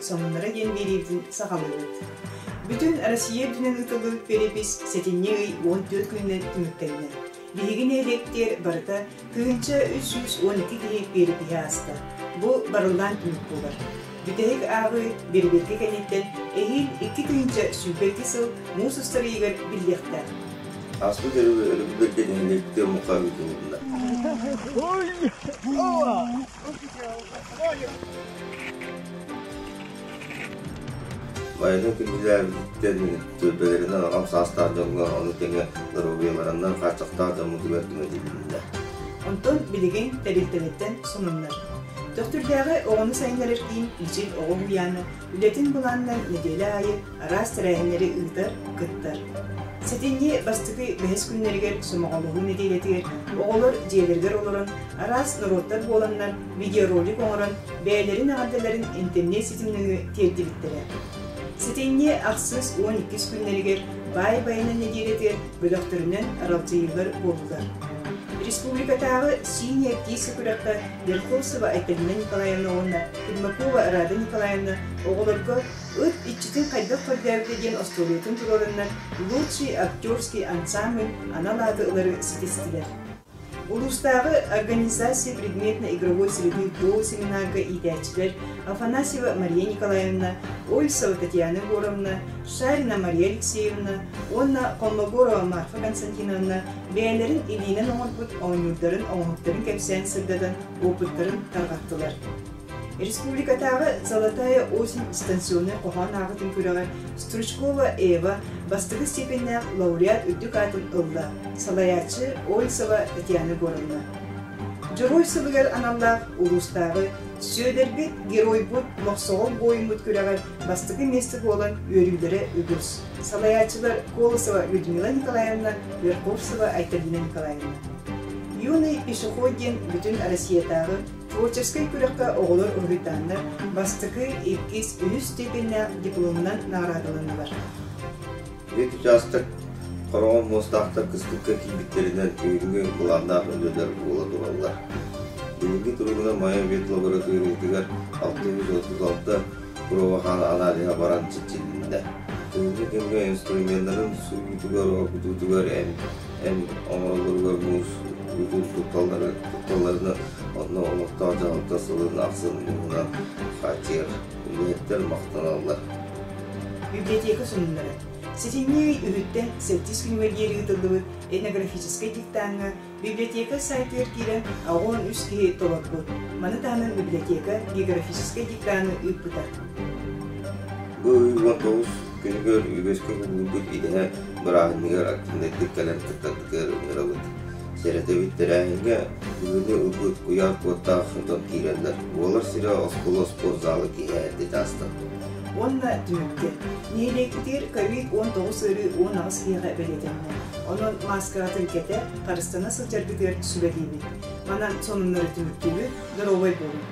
сонуннара диэн биэриибитин саҕалыыбыт. Бүтүн Россия үрдүнэн ыытыллыбыт перепись сэтинньи ый 14 күнүнэн түмүктэннэ. Биһиги нэһилиэктэр барыта 1312 киһи перепиһи ааста. Бу барыллаан түмүк буолар. Бүтэһик ааҕыы бэрэбиэркэ кэнниттэн эһиил 2022 сыл муус устар ыйыгар биллиэхтээх. Ааспыт өрөбүллэргэ нэһилиэкпитигэр муха ыытылынна. Майаны күндүлээбититтэн түөлбэлэринэн аҕам саастаах дьоҥҥо, ону тэҥэ доруобуйаларынан хааччахтаах дьоммутугар түҥэтилиннэ. Онтон билигин тэрилтэлэртэн сонуннар. Төхтүрдээҕи оҕону сайыннарар киин Мичил оҕо уһуйаана үлэтин былаанынан нэдиэлэ аайы араас тэрээһиннэри ыытар, кыттар. Сэтинньи бастакы бэһис күннэригэр сомоҕолоһуу нэдиэлэтигэр оҕолор дьиэлэригэр олорон араас норуоттар буоланнар видеоролик оҥорон бэйэлэрин эҕэрдэлэрин интернет ситим нөҥүө тиэрдибиттэрэ. Сэтинньи ахсыс 12 күннэригэр баай байана нэдиэлэтигэр бөлөхтөрүнэн аралдьыйыылар буоллулар. Республикатааҕы Синяя птица күрэххэ Верховцева Айталина Николаевна уонна Пермакова Рада Николаевна оҕолорго Ыт иччитин хайдах көрдөөбүтэ диэн остуоруйатын туруораннар Лучший актерский ансамбль анал ааты ылары ситистилэр. Улуустааҕы организация предметно-игровой среды до семинарга иитээччилэр Афанасьева Мария Николаевна, Ольсова Татьяна Егоровна, Шарина Мария Алексеевна уонна Холмогорова Марфа Константиновна бэйэлэрин илиинэн оҥорбут оонньуурдарын оҥоһуктарын кэпсээн сырдатан опыттарын тарҕаттылар. Республикатааҕы «Золотая осень» дистанционнай хоһоон ааҕытын күрэҕэр Стручкова Эва бастакы степеннээх лауреат үрдүк аатын ылла, салайааччы Ольсова Татьяна Егоровна. Дьоруой сылыгар аналлаах улуустааҕы Сүөдэрбит, геройбут, мохсоҕол буойуммут күрэҕэр бастакы миэстэ буолан үөрүүлэрэ үгүс. Салайааччылар Колосова Людмила Николаевна, Верховцева Айталина Николаевна. «Юный пешеход» диэн бүтүн Россиятааҕы Творческай күрэххэ оҕолор уруһуйдааннар бастакы, иккис, үһүс степеннээх дипломунан наҕараадаланнылар. Ити учаастак хороҕор муостаахтар кыстыкка киирбиттэринэн күһүҥҥү былааннаах үлэлэр буола тураллар. Билиҥҥи туругунан Майа ветлабораториятыгар 636 кровохаан аналиһа баран чиччилиннэ. Кыһыҥҥы кэмҥэ инструменнарын сууйуутугар, оргутуутугар эн оҥороллоругар муус уутун тутталларына онно олохтоох дьаһалта сылын ахсын мууһунан хааччыйар үлэһиттэр махтаналлар. Библиотека сонуннара. Сэтинньи ый үһүттэн сэттис күнүгэр диэри ыытыллыбыт этнографическай диктаҥҥа библиотека сайтыгар киирэн 83 киһи толорбут. Маны таһынан библиотека географическай диктаны ыыппыта. Бу ый 19 күнүгэр үгэскэ кубулуйбут идэһэ бырааһынньыгар активнайдык кэлэн кыттаргытыгар ыҥырабыт. Сэрэтэбит тэрээһиҥҥэ быһыыны ылбыт куйаар куоттаах дьон киирэллэр. Буолар сирэ оскуола спорт зала киэһэ эрдэ чаастан. Уонна түмүккэ. Нэһилиэкпитигэр ковид-19 ыарыы 18 киһиэхэ бэлиэтэннэ. Онон мааскаҕытын кэтэ, харыстана сылдьаргытыгар сүбэлиибит. Манан сонуннары түмүктүүбүт, доруобай буолуҥ!